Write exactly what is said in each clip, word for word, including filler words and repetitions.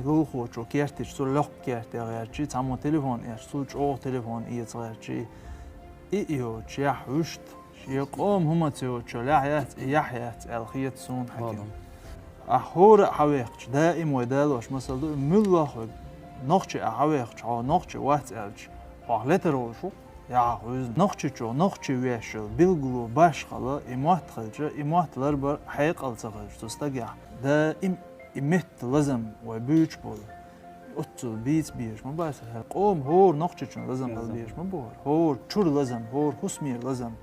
Гулхочо кертича, цу лёкх керте гӀертачий, цхьаммо телефон эцча, цул чӀогӀа телефон эца гӀертачий. И йоцучехь вуьшта, шен къоман хӀума ца йоцучо лаьхьа яц, и яхь яц аьлла хета суна хьаьким. Ахь хӀора а хьавехча, даим вай далош масал ду, муьлхха а вай нохчи ахь хьавехча, хьо нохчи вац аьлча, хьох летар волуш ву-кх, яхь хуьйзу. Нохчичо нохчи веш йолу билгало башхалла, и мотт хилча, и мотт ларбар хьекъал ца хилча цу стагехь, даим и метта лазам вай буьйцуш болу. Оццул бийца безаш ма бац хӀара. Къоман хӀора нохчичун лазам хила безаш ма бу хӀара. ХӀора чуьра лазам, хӀора хӀусамера лазам.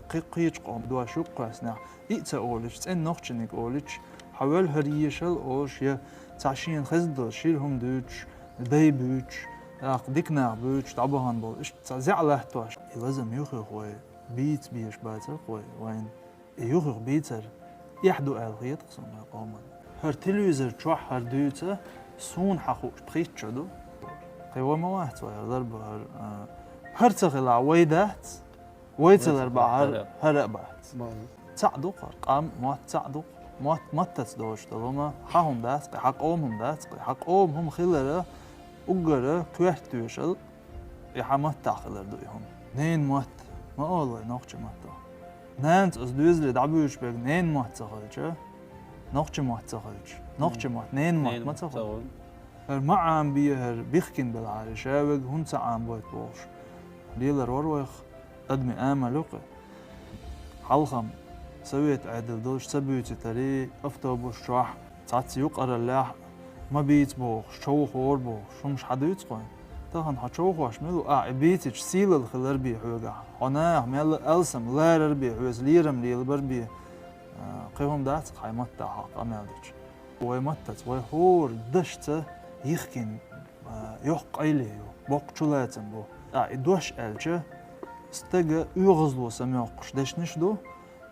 Кхин кхечу къоман дош юкъа кхоьссинехь, и а ца олуьйтуш, цӀена нохчаниг олуьйтуш, хьан велхӀар ешал олуш, я цхьа шена хезна долу шира хӀума дуьйцуш, дай буьйцуш, тӀаккха дика нах буьйцуш, дӀабахана болу. Иштта цхьа зӀе латтош. И лазам юххехь вай бийца безаш бацара-кх вай, вайна. И юххехь бийцар эхь ду аьлла хета-кх суна вайн къоман. ХӀара телевизор чохь хӀара дуьйцу, суна хьан хууш пхийтта шо ду. Кхин вай ма вац вай хӀара ларбан хӀара, а, хӀара ца хилахь вай дац, вай ца ларбахь хӀара, хӀара а бац. Цхьаъ ду-кх хӀара, къам, мотт цхьаъ ду-кх. Мотт маттаца доцуш долу хӀума, хьан хӀума дац-кх и, хьан къоман хӀума дац-кх и, хьан къоман хӀума хилар, уггар коьрта тоьшалла, и хьан маттахь хилар ду и хӀума. Ненан мотт ма олу вай нохчи матто. Нанас оцу доьзале дӀабуьйцуш берг ненан мотт ца хилча, нохчи мотт ца хилча, нохчи мотт ненан мотт ма ца хуьлу. ХӀара ма Ӏамабе, хӀара бихкина белахьара, ша верг хӀунда ца Ӏамабойту бохуш, лелар вара вайх. Адамийн амал ю-кх и. Хьалхам совет Ӏедал долуш ца буьйцуьйтарий, автобус чохь цхьацца юкъараллехь ма бийца бохуш, човхор бохуш, хӀумаш хьан дуьйцу-кх вайна? Тахана хьо човхош мила ву? Ахь и бийцича сийлалла хилар бен хьоьгахь. Хьо наха мелла а алсам ларар бен, хьоьца лерам лелабар бен. А, кхин хӀума дац-кх хьайн маттахь хьо къамел дича. Вай маттаца, вай хӀора дашца йихкина, а, йоккха къайле ю, боккха чулацам бу. ТӀаккха и дош аьлча, стага оьгӀазло самайоккхуш дешнаш ду,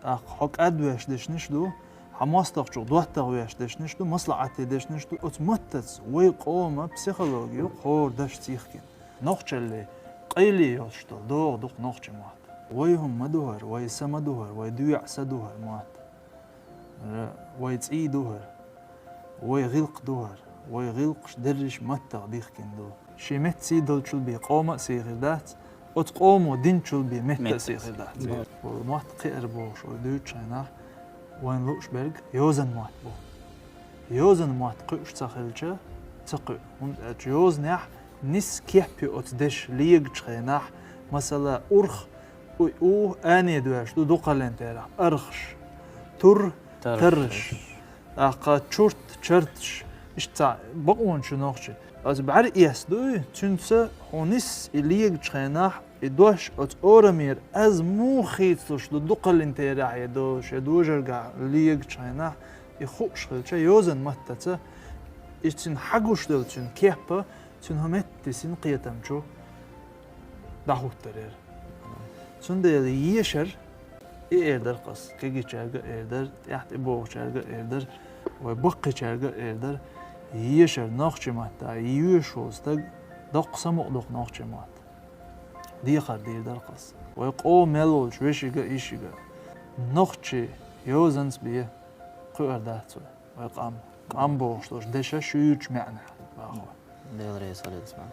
тӀаккха хьо кӀадвеш дешнаш ду, хьан мостагӀчух доттагӀвеш дешнаш ду, маслаӀате дешнаш ду. Оцу маттаца вай къоман психологи ю хӀора дашца йихкина. Нохчалле къайле йолуш долу догӀа ду-кх нохчи мотт. Вай хӀума ма ду хӀара, вай са ма ду хӀара, вай доьӀа са ду хӀара мотт. Ра-, вай цӀий ду хӀара, вай гӀиллакх ду хӀара, вай гӀиллакхаш, дерриш маттах дихкина ду. Шен метта сий долчул бен къома а сий хир дац, оцу къомо динчул бен метта а сий хир дац. Метта а сий. Мотт кхиар бохуш вай дуьйцучу хенахь, вайна лууш берг йозан мотт бу. Йозан мотт кхуьуш ца хилча, ца кхуьу. ХӀунда аьлча йозанехь нисса кеп ю оцу дешан легачу хенахь, масала, урх, уй, у, ане доьжуш ду дукхаллин терахь, архаш, тур, тарраш, тӀаккха чурт, чарташ, иштта цхьа бакъонаш ю нохчийн. Аса бӀаьра эс дуй, цуьнца хьуна нисса и легачу хенахь, и дош оцу орамера аз муха хийцалуш ду дукхаллин терахь я долуш, я дожаргахь легачу хенахь, и хууш хилча, йозан маттаца, и цуьнан хьагуш долу цуьнан кеп а, цуьнан хӀун метта тесина кхетам чу дӀахӀуттарера. Цундела ешар, и эр дара-кх ас, кегийчаьрга а эр дара, тӀаьхьа тӀебогӀучаьрга а эр дара, вай баккхийчаьрга а эр дара, ешар нохчи матта, йоьшуш волу стаг доккха самукъа ду-кх нохчи мотт. Дехар дийр дара-кх ас. Вай къоман мел волчу вешига а, йишига а. Нохчи йозанца бен кхуьур дац вай. Вай къам. Къам бохуш долуш дешан шуьйрачу маьӀнехь бахо. Дела реза хуьлда, Исмаил.